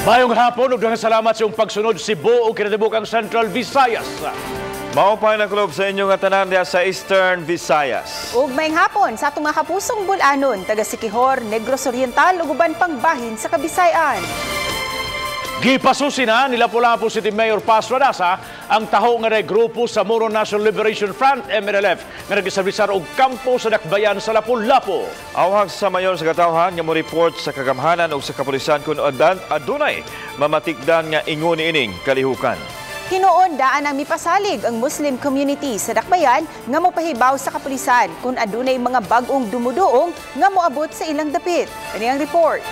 Maayong hapon ug daghang salamat sa iyong pagsunod, Cebu ug kinatibukang Central Visayas. Mao pa kulob sa inyong tanan diha sa Eastern Visayas. Ug maayong hapon sa atong mga kapusong Bol-anon, taga Siquijor, Negros Oriental ug uban pang bahin sa Kabisayaan. Gipasusi na ni Lapu-Lapu City Mayor Paz Radaza ang taho nga grupo sa Moro National Liberation Front, MNLF, nga nagiservisar og kampo sa dakbayan sa Lapu-Lapu. Awhag sa mayor sa katawhan nga mo report sa kagamhanan ug sa kapulisan kung adunay mamatikdan nga ingon ining kalihukan. Hinuon daan ang mipasalig ang Muslim community sa dakbayan nga mopahibaw sa kapulisan kung adunay mga bag-ong dumuduong nga moabot sa ilang dapit. Kani ang report.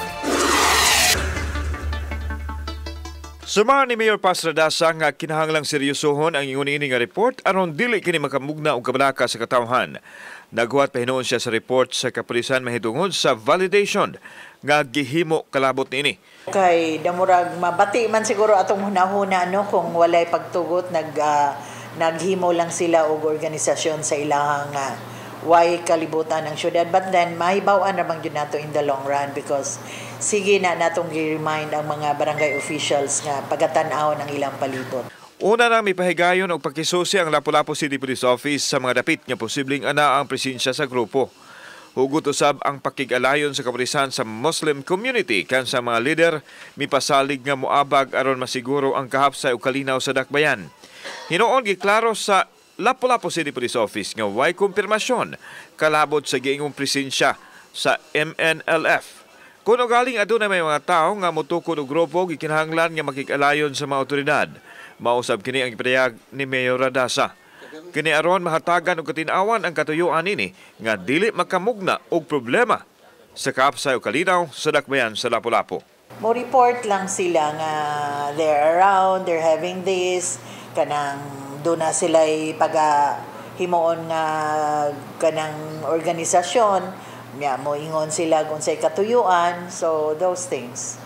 Suma ni Mayor Paz Radaza nga kinahanglang seryosohon ang ingon ini nga report aron dili kini makamugna og kabalaka sa katawhan. Naghuwat pa hinuon siya sa report sa kapulisan mahitungod sa validation nga gihimo kalabot niini. Kay damurag mabati man siguro atong hunahuna, no, kung walay pagtugot, naghimo lang sila og organisasyon sa ilahang way kalibutan ng syudad. But then mahibaw-an ra gyud nato in the long run because sige na natong gi-remind ang mga barangay officials nga pagatan-aw ng ilang palibot. Una nang mipahigayon og pakisusi ang Lapu-Lapu City Police Office sa mga dapit nga posibleng ana ang presensya sa grupo. Hugot usab ang pakig-alayon sa kapulisan sa Muslim community kan sa mga lider mipasalig nga moabag aron masiguro ang kahapsay ug kalinaw sa dakbayan. Hinuon giklaro sa Lapu-Lapu City Police Office nga way kumpirmasyon kalabot sa giingong presensya sa MNLF. Kung galing aduna may mga tao nga motukod og grupo, gikinahanglan nga makig-alayon sa mga otoridad. Mausab kini ang gipadayag ni Mayor Radaza. Kini aron mahatagan og katin-awan ang katuyuan nini nga dili makamugna og problema sa kaapsay o kalinaw sa dakbayan sa Lapu-Lapu. Mo report lang sila nga they're around, they're having this, kanang doon na sila paga himuon nga kanang organisasyon, nya mo ingon sila kung say katuyuan, so those things.